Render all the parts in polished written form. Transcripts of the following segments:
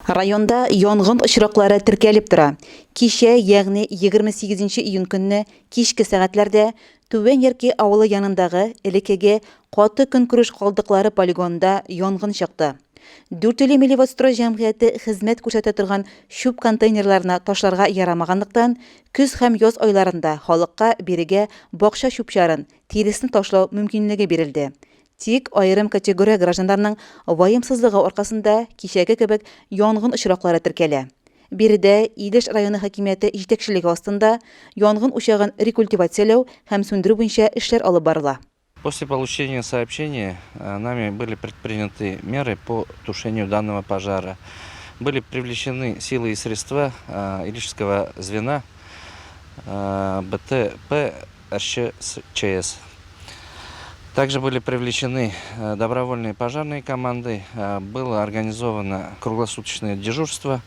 Районда янгын очраклары теркәлеп тора. Кичә, ягъни 28 нче июнь көнне кичке сәгатьләрдә Түбән Ярки авылы янындагы элеккеге каты көнкүреш калдыклары полигонында янгын чыкты. Дүртөйле Милливодстрой җәмгыяте хезмәт күрсәтә торган чүп контейнерларына ташларга ярамаганлыктан, көз һәм яз айларында халыкка бирегә бакча чүп-чарын, тиресен ташлау мөмкинлеге бирелде. Тик аерым категория гражданнарның ваемсызлыгы аркасында кичәге кебек янгын очраклары теркәлә. Биредә Илеш районы хакимияте җитәкчелеге астында янгын учагын рекультивацияләү һәм сүндерү буенча эшләр алып барыла. После получения сообщения нами были предприняты меры по тушению данного пожара. Были привлечены силы и средства Илишского звена БТП РЧС. Также были привлечены добровольные пожарные команды, было организовано круглосуточное дежурство.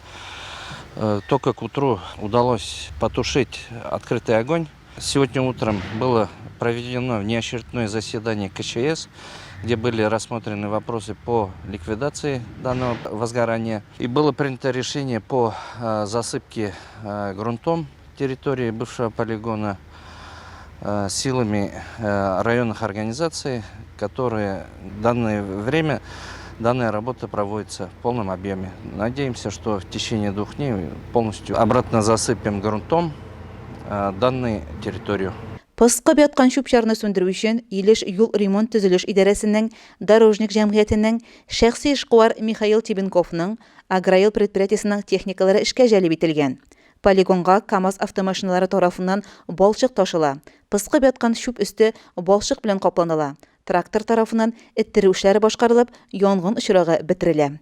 Только к утру удалось потушить открытый огонь. Сегодня утром было проведено внеочередное заседание КЧС, где были рассмотрены вопросы по ликвидации данного возгорания. И было принято решение по засыпке грунтом территории бывшего полигона силами районных организаций, которые в данное время данная работа проводится в полном объеме. Надеемся, что в течение двух дней полностью обратно засыпем грунтом данную территорию. Пыскып яткан чүп-чарны сүндерү өчен Илеш юл ремонт-төзелеш идарәсенең, Дорожник җәмгыятенең, шәхси эшкуар Михаил Тебенковның, Агроил предприятиесенең техникалары эшкә җәлеп ителгән. Полигонга КАМАЗ автомашиналары тарафыннан балчык ташыла, пыскып яткан чүп өсте балчык белән капланыла, трактор тарафыннан эттерү эшләре башкарылып, янгын очрагы бетерелә.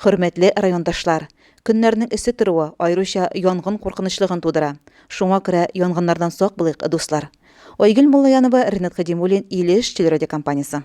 Хөрмәтле райондашлар! Көннәрнең эссе торуы аеруча янгын куркынычлыгын тудыра. Шуңа күрә янгыннардан сак булыйк, дуслар! Айгөл Муллаянова, Ренат Хадимуллин, Илеш телерадиокомпаниясе.